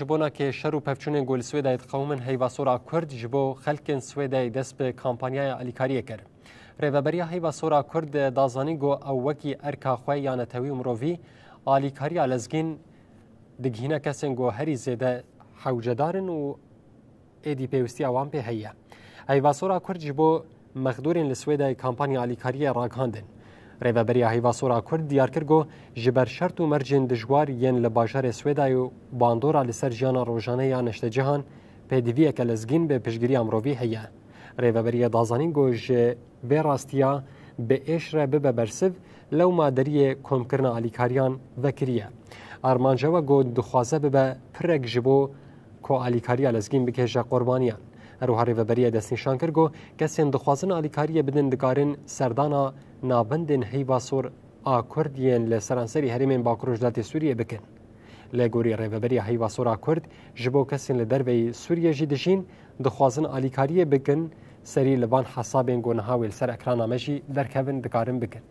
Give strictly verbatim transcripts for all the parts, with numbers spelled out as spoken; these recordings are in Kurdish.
Ji bona ke şer û pevçûnên ku li Swêdayê diqewimin, Heyva Sor a Kurd ji bo xelkên Swêdayê dest bi kampanyaya alîkariyê kir. Rêveberiya Heyva Sor a Kurd da zanîn ku ew wekî erka xwe ya netewî û mirovî alîkariya lezgîn digihîne kesên ku herî zêde hewcedar in û êdî pêwîstiya wan pê heye. Heyva Sor a Kurd ji bo mexdûrên li Swêdayê kampanya alîkariyê ragihandin. Rêveberiya Heyva Sor a Kurd diyar kir ku ji ber şert û mercên dijwar yên li bajarê Swêdayê û bandora li ser jiyana rojane ya neştecihan pêdiviyeke lezgîn bi piştgiriya mirovî heye. Rêveberiyê da zanîn ku ji vê rastiya bi êş re bibe bersiv, lewma deriyê komkirina alîkariyan vekiriye. Armanca we ku dixwaze bibe pirek ji bo ku alîkariya lezgîn bikêje qurbaniyan. Her wiha rêveberiyê destnîşan kir ku kesên dixwazin alîkariyê bidin dikarin serdana navendên Heyva Sor a Kurd yên li seranserî herêmên Bakur Rojhilatê Sûriyê bikin. Lê gorî rêveberiya Heyva Sor a Kurd, ji bo kesên li derveyî Sûriyê jî dijîn, dixwazin alîkariyê bikin, serî li van hesabên ku niha wê li ser ekrana me jî derkevin dikarin bikin.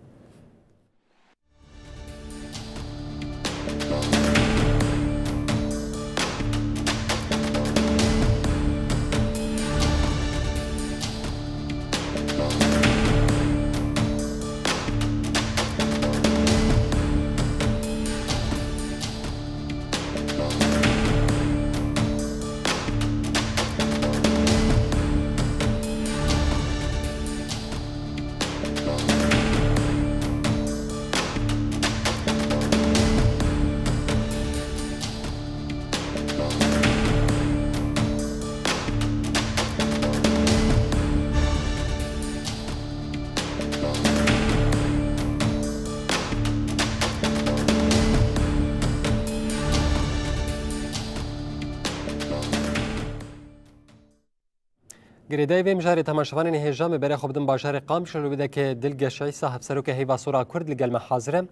Girêdayî vê mijarê, temaşevanên hêja, me berê xwe bidin bajarê Qamişlo, li wê de ke Dilgeş Îsa, hevserokê Heyva Sor a Kurd, li gel me hazir e.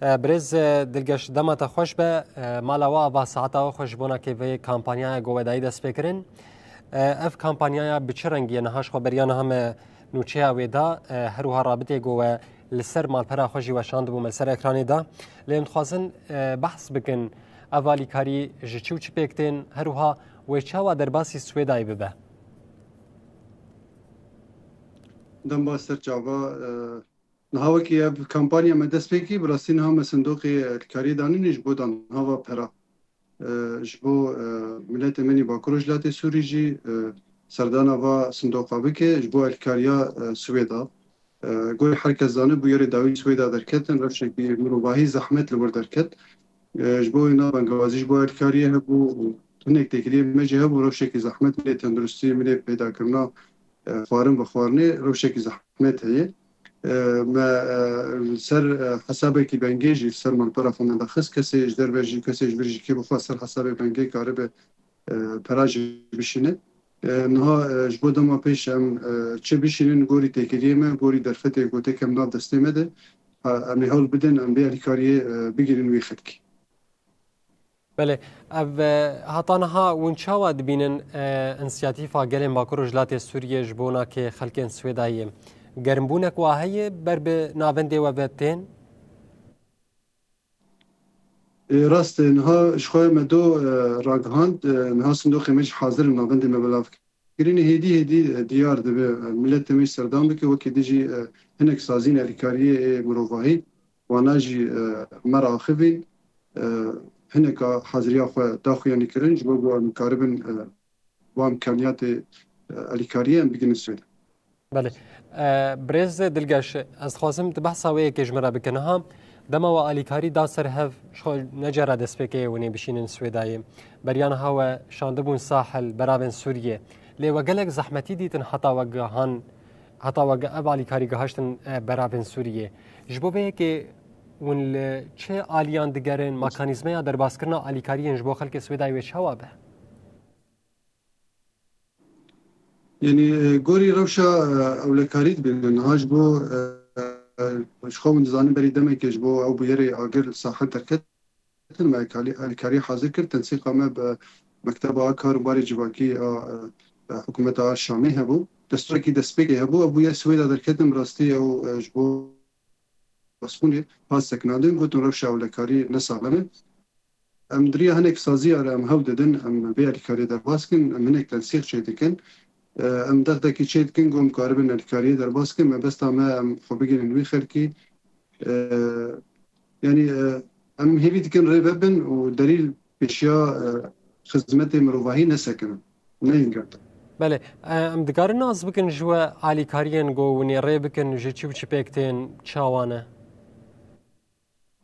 E, birêz, e, Dilgeş, dema te xweş be, e, mala we ava, saeta we xweş ji bona ke vê kampanyaya ku we dayî dest pê kirin. E, ev kampanyaya bi çi rengî ye? Niha ji xwe beriya niha me nûçeya wê da, e, her wiha rabitê ku we li ser malpera xwe jî weşandibû me li ser ekranê da. Lê em dixwazin, e, behs bikin, ev alîkarî ji çi û çi pêk tên, her wiha wê çawa derbasî Swêdayê bibe? Dem baş ser çava, e, niha wekî ev kampanya me dest pê kir, bi rastî niha me sindoqê alîkariyê danîne ji bo danhava pera. E, ji bo, e, miletê me nî Bakur Rojhilatê Sûrî jî, e, serdana va sindoqa bike ji bo alîkariya, e, Swêda. E, gorî her kes zane bûyerê dawî Swêda derketin, rewşekî mirovahî zehmet li wir derket. E, ji bo wê na bengawazî ji bo alîkariyê hebû û hinek têkiliyên me jî hebû, rewşekî zehmet milê tenduristî, milê peydakirina, e, xwarin ve xwarinê rewşekî zehmet heye. E, me, e, li ser, e, hesabekî bengê jî li ser malpera xwe me daxist, kesê ji derve jî, kesê ji vir jî kê bixwe ser hesabê bengê karibe, e, pera jî bişîne. E, niha, e, ji bo dema pêş em, e, çi bişînin gorî têkiliyê me, gorî derfetê ku têke em nav destê me de, ha, em ê hewl bidin em vê alîkariyê, e, bigihînin wî xelkî. Belê, ev, e, heta niha hûn çawa dibînin, e, însiyatîfa gelên Bakur Rojhilatê Sûriyê ji bona ke xelkên Swêdayê germbûnek wa heye ber bi navendê we ve tên? Ê, rast e, niha ji xwe me do, e, ragihand, e, niha sindoqê me jî hazir in navendê me belav kirin. Hêdî hêdî, e, diyar dibe, e, miletê me jî serdam bike, wekî dî jî, e, hinek sazîn alîkariyê ê mirovahî, wana jî, e, me re axivîn, e, hineka haziriya xwe daxuyanî kirin, ji bo ku em karibin, e, va imkaniyatê, e, alîkariyê em bigihînin Swêdê. Belê. E, birêz Dilgeş, ez dixwazim tu behsa wê yekê ji min re bike. Niha dema we alîkarî da ser hev, ji xwe ne cara destpêkê ye hûn ê bişînin Swêdayê. Beriya niha we şandibûn Sahil, beravên Sûriyê. Lê we gelek zehmetî dîtin heta we gihan, heta we ge-, ev alîkarî gihiştin, e, beravên Sûriyê. Ji bo vê yekê hûn li çi aliyan digerin, mekanîzmeya derbaskirina alîkariyên ji bo xelkê Swêdayê wê çawa be? Yanî, e, gorî rewşa, e, ewlekarî dibînin. Niha ji bo, e, e, ji xwe hûn dizanin berî demekê ji bo ew bûyerê agir li Sahil derketin, me alîkarî, alîkarî hazir kir. Tensîqa me bi Mekteba Kar û Barê Civakî a, e, e, Hikûmeta a Şamê hebû. Desturekî destpêkê hebû. Ew bûyer Swêda derketin, bi rastî ew, e, ji bo Osmaniyê hat sekinandin, gotin rewşa ewlekarî ne saxlem e. Em di riya hinek saziya re em hewl didin, em vê alîkariyê derbas kin, em hinek tensîq çê dikin. E, em dexdekî çê dikin, ku em karibin alîkariyê derbas kin, mebesta me em xwe bigihînin wî xelkî. E, yanî, e, em hêvî dikin rê vebin û derî pêşiya, e, xizmetê mirovahî nesekirin, neyên girtin. Belê, e, em dikarin nas bikin ji we alîkariyên ku hûn ê rê bikin, ji çi û çi pêk tên, çawa ne?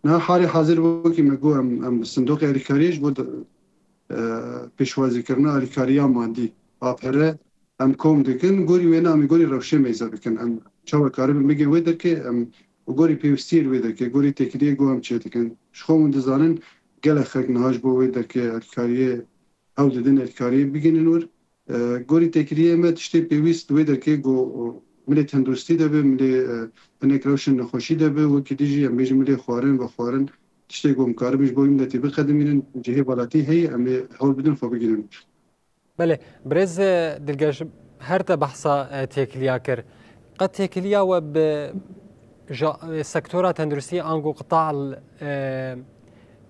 Niha halê hazir wekî me got, em, em sindoqê alîkariyê ji bo de, e, pêşwazîkirina alîkariya madî, a pere, em kom dikin, gorî wêna em ê gorî rewşê meyze bikin. Em çawa karibin bigên wê derkê, em û gorî pêwîstiyê li wê derkê, gorî têkiliyê ku em çê dikin. Ji xwe hûn dizanin, gelek xelk niha ji bo wê derkê alîkariyê hewl didin, alîkariyê bigihînin wir. E, gorî têkiliyê me tiştê pêwîst li wê derkê ku milê tenduristî de be, milê, e, hinek rewşên nexweşî de be, wekî dî jî em bêjin milê xwarin, vexwarin, tiştê ku em karibin ji bo wî miletî biqedimînin, cihê welatî heye, em ê hewl bidin xwe bigihînin wir. Belê, birêz, e, Dilgeş, her te behsa, e, têkiliya kir. Qet têkiliya we bi ja-, e, sektora tenduristiyê ango qita, e,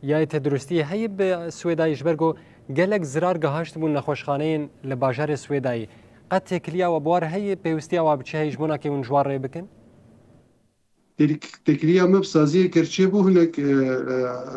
ya tenduristiyê heye bi Swêdayê, ji ber ku gelek zirar gihaştibûn nexweşxaneyên li bajarê Swêdayê. Qet têkiliya we bi war heye, pêwistiya we bi çi heye ji bo nakê hûn ji wan rê bikin? Têk-, têkiliya me bi saziyê Kerçê bû, hinek, e, e,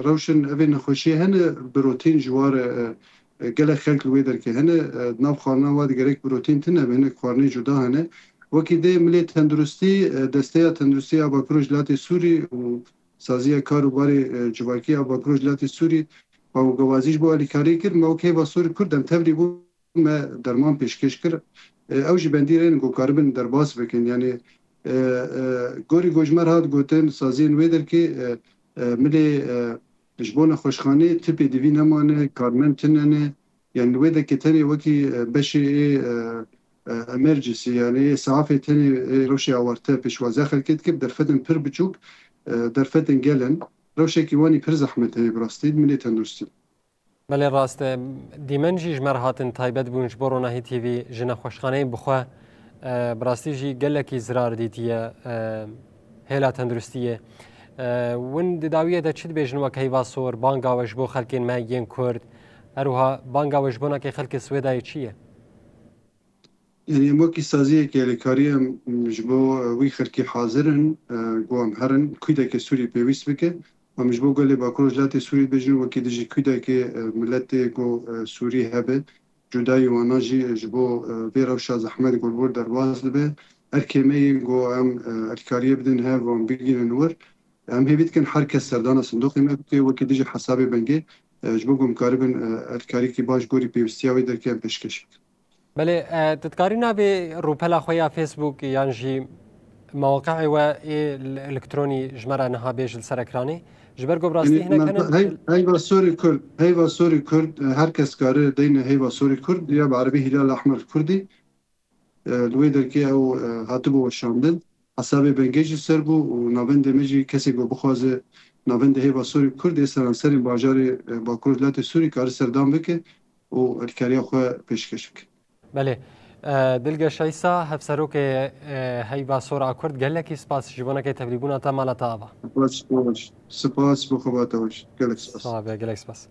rewşên evê nexweşiyê hene, bi rotîn ji war, e, e, gelek xelk li wê derkê hene. E, nav xwarina wa digerek bi rotîn tune be, hinek xwarinê cuda hene. Wekî dê milê tenduristî, e, desteya tenduristî ya Bakur Rojhilatê Sûrî û saziya kar û barê, e, civakî ya Bakur Rojhilatê Sûrî, ma wegewazî ji bo alîkariyê kir, ma wek Heyva Sorî Kurd em tevlî bû me derman pêşkêş kir. E, ew jî bendî re ne ku karibin derbas bikin. Yanî, e, e, gorî ku ji me re hat gotin, saziyên wê derkê, e, e, milê, e, ji bo nexweşxanê tipê divî nemane, karmend tune ne. Yanî li wê derkê tenê wekî, e, beşê ê, e, e, emergency, yanî ê sehafê tenê ê rewşê awarte pêşwaziya xelkê dike, bi derfetên pir biçûk, e, derfetên gel in. Rewşekî wanî pir zehmet heye bi rastî, milê tenduristî. Belê rast e. Dîmen jî ji me re hatin taybet bûn ji bo Ronahî T V ji nexweşxaneyên bi xwe, e, bi rastî jî gelekî zirar dîtiye, e, hêla tenduristiyê. E, win di dawiyê de çi dibêjin wek Heyva Sor, banga we ji bo xelkên me yên Kurd, her wiha banga we ji bo nakê xelkê Swêdayê çi ye? Yanî em wekî saziyekê alîkariyê em ji bo, e, wî xelkî hazir in, e, ku em herin, kûdekê Sûrî pêwîst bike. Em ji bo gelê Bakur Rojhilatê Sûrî dibêjin, wekî dijî kûdekê, e, miletê ku, e, Sûrî hebe, cudayî wana jî ji bo, e, vê rewşa zehmet ku li wir derbas dibe. Erkê me yê ku em, e, alîkariyê bidin hev û em bigihînin wir. Em hêvî dikin her kes serdana sindoqê me bike, wekî dijî hesabê bengê, e, ji bo ku em karibin, e, alîkariyekî baş gorî pêwîstiya wê derkê em pêşkêş bikin. Belê, e, tu dikarî navê rûpela xwe ya Facebook yan jî mewqeê we ê l-, elektronî ji me re niha bêj li ser ekranê? Ji ber ku bi rastî Yanî, hinek me, hene hey-, Heyva Sorî Kurd, Heyva Sorî Kurd, e, her kes kare deyne Heyva Sorî Kurd ya bi erebî Hilal Ahmer Kurdî. E, li wê derkê ew, e, hatibû weşandin. Hesabê bengê jî ser bû û navendê me jî kesê ku bixwaze navendê Heyva Sorî Kurd ê seranserên bajarê, e, Bakur Rojhilatê Sûrî kare serdan bike û alîkariya xwe pêşkêş bike. Belê. E, Dilgeş Eysa, hevserokê, e, Heyva Sor a Kurd, gelekî spas ji bo nekê tevlîbûna te mala te ava. Spas, spas. Spas bo xebata we. Gelek spas. Sağ be, gelek spas.